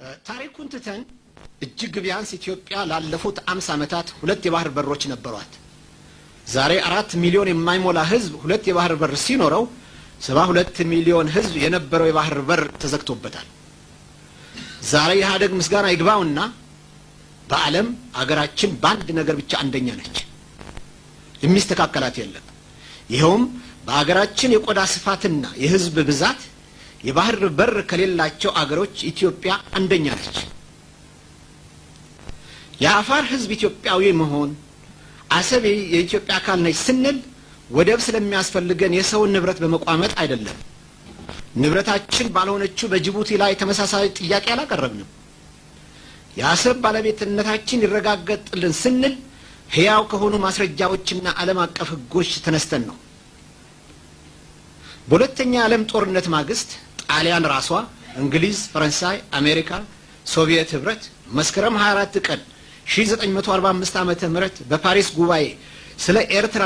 ታሪኩን ትተን እጅግ ቢያንስ ኢትዮጵያ ላለፉት 50 ዓመታት ሁለት የባህር በሮች ነበሯት። ዛሬ 4 ሚሊዮን የማይሞላ ህዝብ ሁለት የባህር በር ሲኖረው 72 ሚሊዮን ህዝብ የነበረው የባህር በር ተዘግቶበታል። ዛሬ ኢህአዴግ ምስጋና ይግባውና በዓለም አገራችን በአንድ ነገር ብቻ አንደኛ ነች። የሚስተካከላት የለም። ይኸውም በአገራችን የቆዳ ስፋትና የህዝብ ብዛት የባህር በር ከሌላቸው አገሮች ኢትዮጵያ አንደኛ ነች። የአፋር ህዝብ ኢትዮጵያዊ መሆን፣ አሰብ የኢትዮጵያ አካል ነች ስንል ወደብ ስለሚያስፈልገን የሰውን ንብረት በመቋመጥ አይደለም። ንብረታችን ባልሆነችው በጅቡቲ ላይ ተመሳሳይ ጥያቄ አላቀረብንም። የአሰብ ባለቤትነታችን ይረጋገጥልን ስንል ሕያው ከሆኑ ማስረጃዎችና ዓለም አቀፍ ህጎች ተነስተን ነው። በሁለተኛ የዓለም ጦርነት ማግስት ጣሊያን ራሷ፣ እንግሊዝ፣ ፈረንሳይ፣ አሜሪካ፣ ሶቪየት ህብረት መስከረም 24 ቀን 1945 ዓመተ ምህረት በፓሪስ ጉባኤ ስለ ኤርትራ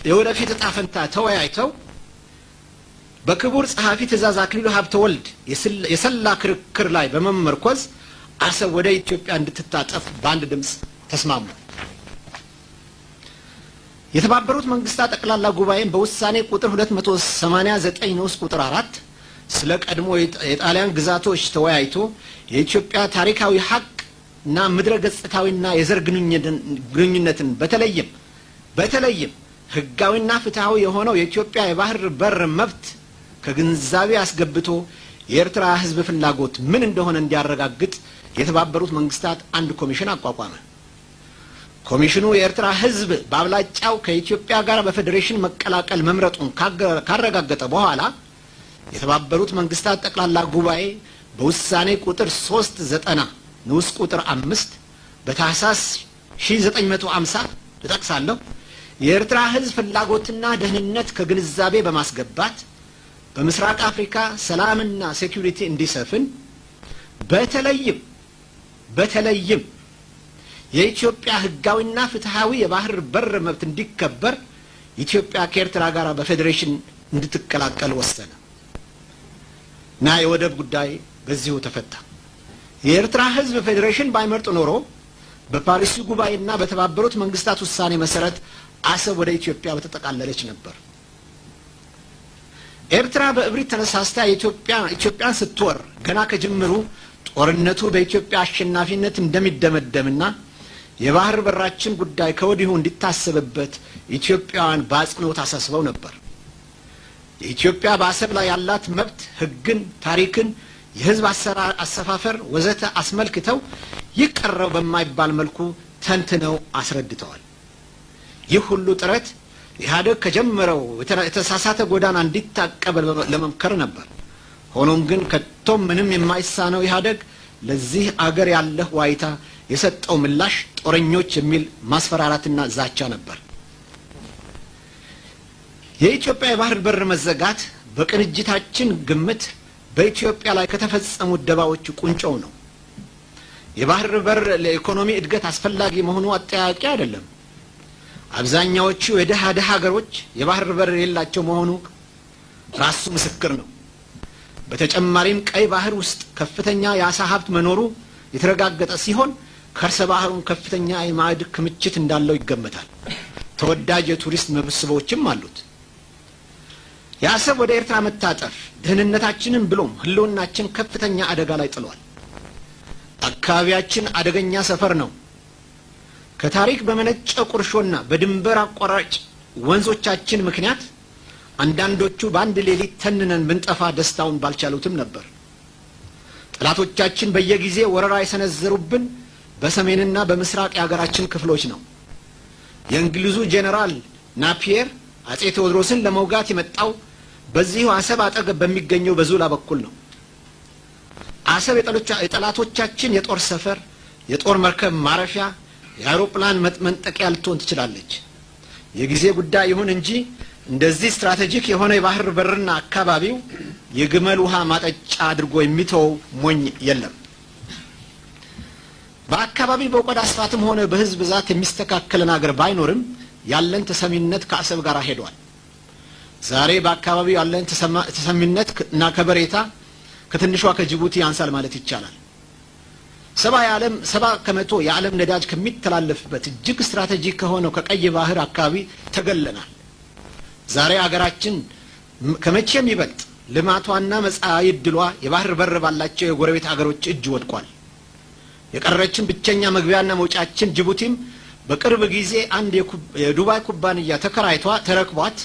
የወደፊት እጣ ፈንታ ተወያይተው በክቡር ጸሐፊ ትእዛዝ አክሊሉ ሀብተወልድ የሰላ ክርክር ላይ በመመርኮዝ አሰብ ወደ ኢትዮጵያ እንድትታጠፍ በአንድ ድምፅ ተስማሙ። የተባበሩት መንግስታት ጠቅላላ ጉባኤን በውሳኔ ቁጥር 289 ንዑስ ቁጥር 4 ስለ ቀድሞ የጣሊያን ግዛቶች ተወያይቶ የኢትዮጵያ ታሪካዊ ሀቅ እና ምድረ ገጽታዊና የዘር ግንኙነትን በተለይም ህጋዊና ፍትሃዊ የሆነው የኢትዮጵያ የባህር በር መብት ከግንዛቤ አስገብቶ የኤርትራ ህዝብ ፍላጎት ምን እንደሆነ እንዲያረጋግጥ የተባበሩት መንግስታት አንድ ኮሚሽን አቋቋመ። ኮሚሽኑ የኤርትራ ህዝብ በአብላጫው ከኢትዮጵያ ጋር በፌዴሬሽን መቀላቀል መምረጡን ካረጋገጠ በኋላ የተባበሩት መንግስታት ጠቅላላ ጉባኤ በውሳኔ ቁጥር 390 ንዑስ ቁጥር 5 በታህሳስ 1950፣ እጠቅሳለሁ፣ የኤርትራ ህዝብ ፍላጎትና ደህንነት ከግንዛቤ በማስገባት በምስራቅ አፍሪካ ሰላምና security እንዲሰፍን በተለይም የኢትዮጵያ ህጋዊና ፍትሃዊ የባህር በር መብት እንዲከበር ኢትዮጵያ ከኤርትራ ጋር በፌዴሬሽን እንድትቀላቀል ወሰነ እና የወደብ ጉዳይ በዚሁ ተፈታ። የኤርትራ ህዝብ ፌዴሬሽን ባይመርጥ ኖሮ በፓሪሱ ጉባኤና በተባበሩት መንግስታት ውሳኔ መሰረት አሰብ ወደ ኢትዮጵያ በተጠቃለለች ነበር። ኤርትራ በእብሪት ተነሳስታ ኢትዮጵያን ስትወር ገና ከጅምሩ ጦርነቱ በኢትዮጵያ አሸናፊነት እንደሚደመደምና የባህር በራችን ጉዳይ ከወዲሁ እንዲታሰብበት ኢትዮጵያውያን በአጽንኦት አሳስበው ነበር። የኢትዮጵያ በአሰብ ላይ ያላት መብት ህግን፣ ታሪክን፣ የህዝብ አሰፋፈር ወዘተ አስመልክተው ይቀረው በማይባል መልኩ ተንትነው አስረድተዋል። ይህ ሁሉ ጥረት ኢህአዴግ ከጀመረው የተሳሳተ ጎዳና እንዲታቀብ ለመምከር ነበር። ሆኖም ግን ከቶም ምንም የማይሳነው ኢህአዴግ ለዚህ አገር ያለህ ዋይታ የሰጠው ምላሽ ጦረኞች የሚል ማስፈራራትና ዛቻ ነበር። የኢትዮጵያ የባህር በር መዘጋት በቅንጅታችን ግምት በኢትዮጵያ ላይ ከተፈጸሙት ደባዎች ቁንጮው ነው። የባህር በር ለኢኮኖሚ እድገት አስፈላጊ መሆኑ አጠያያቂ አይደለም። አብዛኛዎቹ የደሃ ደሃ ሀገሮች የባህር በር የሌላቸው መሆኑ ራሱ ምስክር ነው። በተጨማሪም ቀይ ባህር ውስጥ ከፍተኛ የአሳ ሀብት መኖሩ የተረጋገጠ ሲሆን ከርሰ ባህሩን ከፍተኛ የማዕድ ክምችት እንዳለው ይገመታል። ተወዳጅ የቱሪስት መስህቦችም አሉት። የአሰብ ወደ ኤርትራ መታጠፍ ደህንነታችንን ብሎም ህልውናችን ከፍተኛ አደጋ ላይ ጥሏል። አካባቢያችን አደገኛ ሰፈር ነው። ከታሪክ በመነጨ ቁርሾና በድንበር አቋራጭ ወንዞቻችን ምክንያት አንዳንዶቹ በአንድ ሌሊት ተንነን ብንጠፋ ደስታውን ባልቻሉትም ነበር። ጠላቶቻችን በየጊዜ ወረራ የሰነዘሩብን በሰሜንና በምስራቅ የሀገራችን ክፍሎች ነው። የእንግሊዙ ጄኔራል ናፒየር አጼ ቴዎድሮስን ለመውጋት የመጣው በዚሁ አሰብ አጠገብ በሚገኘው በዙላ በኩል ነው። አሰብ የጠላቶቻችን የጦር ሰፈር፣ የጦር መርከብ ማረፊያ፣ የአውሮፕላን መንጠቂያ ልትሆን ትችላለች። የጊዜ ጉዳይ ይሁን እንጂ እንደዚህ strategic የሆነ የባህር በርና አካባቢው የግመል ውሃ ማጠጫ አድርጎ የሚተው ሞኝ የለም። በአካባቢው በቆዳ ስፋትም ሆነ በህዝብ ብዛት የሚስተካከለን አገር ባይኖርም ያለን ተሰሚነት ከአሰብ ጋር ሄዷል። ዛሬ በአካባቢው ያለን ተሰሚነት እና ከበሬታ ከትንሿ ከጅቡቲ ያንሳል ማለት ይቻላል። 70% የዓለም ነዳጅ ከሚተላለፍበት እጅግ ስትራቴጂክ ከሆነው ከቀይ ባህር አካባቢ ተገለናል። ዛሬ አገራችን ከመቼም ይበልጥ ልማቷና መጻኢ ዕድሏ የባህር በር ባላቸው የጎረቤት አገሮች እጅ ወድቋል። የቀረችን ብቸኛ መግቢያና መውጫችን ጅቡቲም በቅርብ ጊዜ አንድ የዱባይ ኩባንያ ተከራይቷ ተረክቧት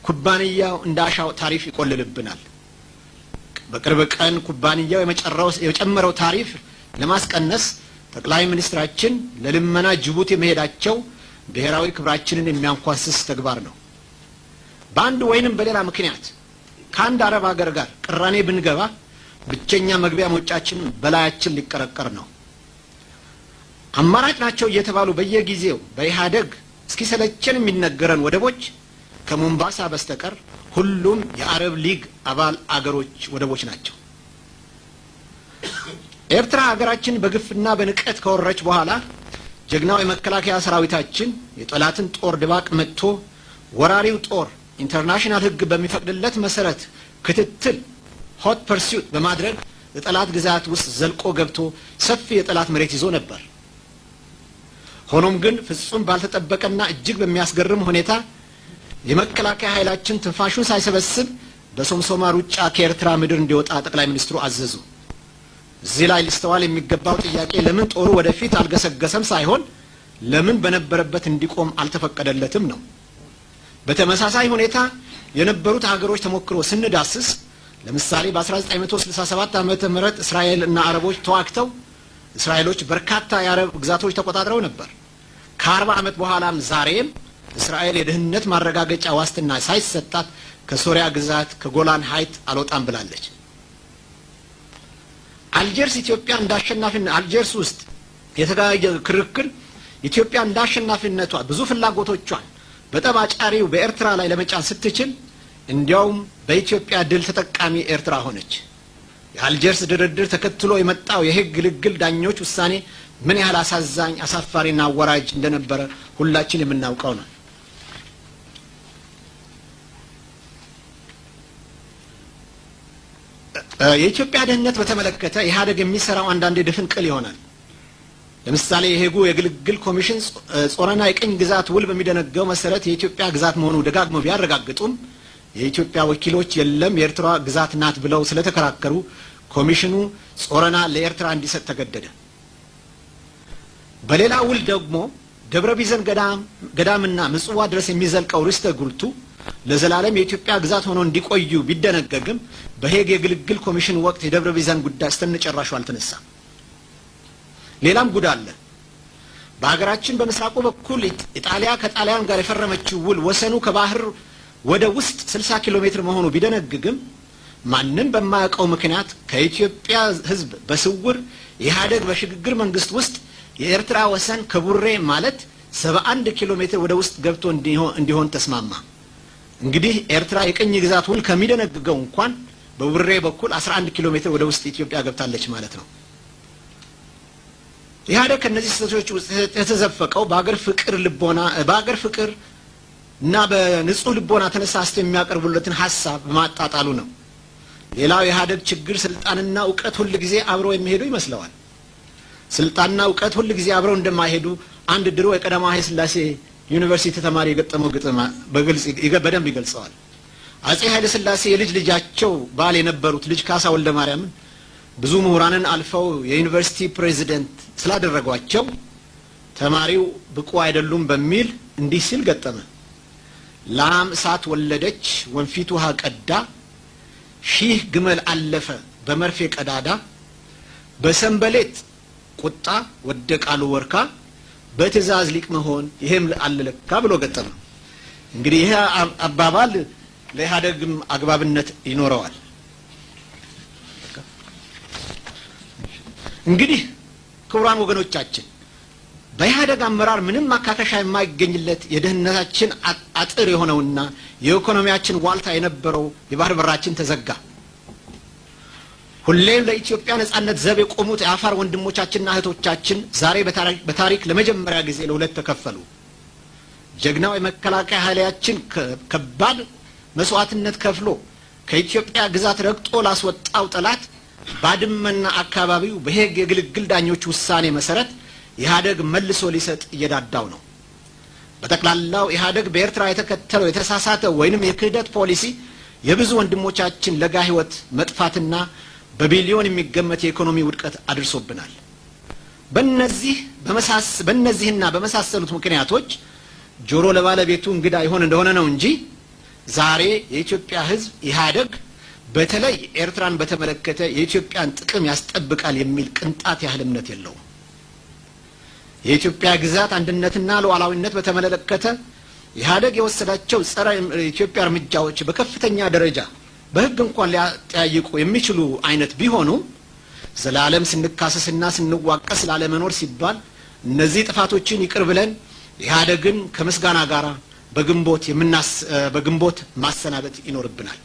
ኩባንያው እንዳሻው ታሪፍ ይቆልልብናል። በቅርብ ቀን ኩባንያው የጨመረው ታሪፍ ለማስቀነስ ጠቅላይ ሚኒስትራችን ለልመና ጅቡቲ መሄዳቸው ብሔራዊ ክብራችንን የሚያንኳስስ ተግባር ነው። በአንድ ወይንም በሌላ ምክንያት ከአንድ አረብ ሀገር ጋር ቅራኔ ብንገባ ብቸኛ መግቢያ መውጫችን በላያችን ሊቀረቀር ነው። አማራጭ ናቸው እየተባሉ በየጊዜው በኢህአደግ እስኪሰለቸን የሚነገረን ወደቦች ከሞምባሳ በስተቀር ሁሉም የአረብ ሊግ አባል አገሮች ወደቦች ናቸው። ኤርትራ ሀገራችን በግፍና በንቀት ከወረች በኋላ ጀግናው የመከላከያ ሰራዊታችን የጠላትን ጦር ድባቅ መጥቶ ወራሪው ጦር international ሕግ በሚፈቅድለት መሰረት ክትትል hot pursuit በማድረግ የጠላት ግዛት ውስጥ ዘልቆ ገብቶ ሰፊ የጠላት መሬት ይዞ ነበር። ሆኖም ግን ፍጹም ባልተጠበቀና እጅግ በሚያስገርም ሁኔታ የመከላከያ ኃይላችን ትንፋሹን ሳይሰበስብ በሶምሶማ ሩጫ ከኤርትራ ምድር እንዲወጣ ጠቅላይ ሚኒስትሩ አዘዙ። እዚህ ላይ ሊስተዋል የሚገባው ጥያቄ ለምን ጦሩ ወደፊት አልገሰገሰም ሳይሆን ለምን በነበረበት እንዲቆም አልተፈቀደለትም ነው። በተመሳሳይ ሁኔታ የነበሩት ሀገሮች ተሞክሮ ስንዳስስ ለምሳሌ በ1967 ዓመተ ምህረት እስራኤል እና አረቦች ተዋግተው እስራኤሎች በርካታ የአረብ ግዛቶች ተቆጣጥረው ነበር። ከ40 ዓመት በኋላም ዛሬም እስራኤል የደህንነት ማረጋገጫ ዋስትና ሳይሰጣት ከሶሪያ ግዛት ከጎላን Height አልወጣም ብላለች። አልጀርስ ኢትዮጵያ እንዳሸናፊነት አልጀርስ ውስጥ የተካሄደ ክርክር ኢትዮጵያ እንዳሸናፊነቷ ብዙ ፍላጎቶቿን በጠብ አጫሪው በኤርትራ ላይ ለመጫን ስትችል እንዲያውም በኢትዮጵያ ድል ተጠቃሚ ኤርትራ ሆነች። የአልጀርስ ድርድር ተከትሎ የመጣው የህግ ግልግል ዳኞች ውሳኔ ምን ያህል አሳዛኝ፣ አሳፋሪና አዋራጅ እንደነበረ ሁላችን የምናውቀው ነው። የኢትዮጵያ ደህንነት በተመለከተ ኢህአዴግ የሚሰራው አንዳንዴ ድፍን ቅል ይሆናል። ለምሳሌ የሄጉ የግልግል ኮሚሽን ጾረና የቅኝ ግዛት ውል በሚደነገው መሰረት የኢትዮጵያ ግዛት መሆኑ ደጋግመው ቢያረጋግጡም የኢትዮጵያ ወኪሎች የለም የኤርትራ ግዛት ናት ብለው ስለተከራከሩ ኮሚሽኑ ጾረና ለኤርትራ እንዲሰጥ ተገደደ። በሌላ ውል ደግሞ ደብረ ቢዘን ገዳምና ምጽዋ ድረስ የሚዘልቀው ርስተ ጉልቱ ለዘላለም የኢትዮጵያ ግዛት ሆኖ እንዲቆዩ ቢደነገግም በሄግ የግልግል ኮሚሽን ወቅት የደብረ ቢዘን ጉዳይ እስከነጨራሹ አልተነሳም። ሌላም ጉድ አለ። በሀገራችን በምስራቁ በኩል ኢጣሊያ ከጣሊያን ጋር የፈረመችው ውል ወሰኑ ከባህር ወደ ውስጥ 60 ኪሎ ሜትር መሆኑ ቢደነግግም ማንም በማያውቀው ምክንያት ከኢትዮጵያ ሕዝብ በስውር ኢህአዴግ በሽግግር መንግስት ውስጥ የኤርትራ ወሰን ከቡሬ ማለት 71 ኪሎ ሜትር ወደ ውስጥ ገብቶ እንዲሆን ተስማማ። እንግዲህ ኤርትራ የቅኝ ግዛት ውል ከሚደነግገው እንኳን በቡሬ በኩል 11 ኪሎ ሜትር ወደ ውስጥ ኢትዮጵያ ገብታለች ማለት ነው። ኢህአዴግ ከነዚህ ስህተቶች ውስጥ የተዘፈቀው በአገር ፍቅር ልቦና በአገር ፍቅር እና በንጹህ ልቦና ተነሳስቶ የሚያቀርቡለትን ሐሳብ በማጣጣሉ ነው። ሌላው የኢህአዴግ ችግር ስልጣንና እውቀት ሁል ጊዜ አብረው የሚሄዱ ይመስለዋል። ስልጣንና እውቀት ሁል ጊዜ አብረው እንደማይሄዱ አንድ ድሮ የቀዳማዊ ኃይለ ሥላሴ ዩኒቨርሲቲ ተማሪ የገጠመው ግጥም በግልጽ በደንብ ይገልጸዋል። አጼ ኃይለ ሥላሴ የልጅ ልጃቸው ባል የነበሩት ልጅ ካሳ ወልደ ማርያምን ብዙ ምሁራንን አልፈው የዩኒቨርሲቲ ፕሬዚደንት ስላደረጓቸው ተማሪው ብቁ አይደሉም በሚል እንዲህ ሲል ገጠመ። ላም እሳት ወለደች ወንፊት ውሃ ቀዳ፣ ሺህ ግመል አለፈ በመርፌ ቀዳዳ፣ በሰንበሌጥ ቁጣ ወደቃሉ ወርካ፣ በትዕዛዝ ሊቅ መሆን ይሄም አለለካ ብሎ ገጠመ። እንግዲህ ይሄ አባባል ለኢህአዴግም አግባብነት ይኖረዋል። እንግዲህ ክቡራን ወገኖቻችን በኢህአዴግ አመራር ምንም ማካከሻ የማይገኝለት የደህንነታችን አጥር የሆነውና የኢኮኖሚያችን ዋልታ የነበረው የባህር በራችን ተዘጋ። ሁሌም ለኢትዮጵያ ነጻነት ዘብ የቆሙት የአፋር ወንድሞቻችንና እህቶቻችን ዛሬ በታሪክ ለመጀመሪያ ጊዜ ለሁለት ተከፈሉ። ጀግናው የመከላከያ ኃይላችን ከባድ መስዋዕትነት ከፍሎ ከኢትዮጵያ ግዛት ረግጦ ላስወጣው ጠላት ባድመና አካባቢው በሄግ የግልግል ዳኞች ውሳኔ መሰረት ኢህአደግ መልሶ ሊሰጥ እየዳዳው ነው። በጠቅላላው ኢህአደግ በኤርትራ የተከተለው የተሳሳተ ወይንም የክህደት ፖሊሲ የብዙ ወንድሞቻችን ለጋ ህይወት መጥፋትና በቢሊዮን የሚገመት የኢኮኖሚ ውድቀት አድርሶብናል። በእነዚህና በመሳሰሉት ምክንያቶች ጆሮ ለባለቤቱ እንግዳ ይሆን እንደሆነ ነው እንጂ ዛሬ የኢትዮጵያ ህዝብ ኢህአደግ በተለይ ኤርትራን በተመለከተ የኢትዮጵያን ጥቅም ያስጠብቃል የሚል ቅንጣት ያህል እምነት የለውም። የኢትዮጵያ ግዛት አንድነትና ሉዓላዊነት በተመለከተ ኢህአደግ የወሰዳቸው ጸረ ኢትዮጵያ እርምጃዎች በከፍተኛ ደረጃ በህግ እንኳን ሊያጠያይቁ የሚችሉ አይነት ቢሆኑም፣ ዘላለም ስንካሰስና ስንዋቀስ ላለመኖር ሲባል እነዚህ ጥፋቶችን ይቅር ብለን ኢህአደግን ከምስጋና ጋር በግንቦት ማሰናበት ይኖርብናል።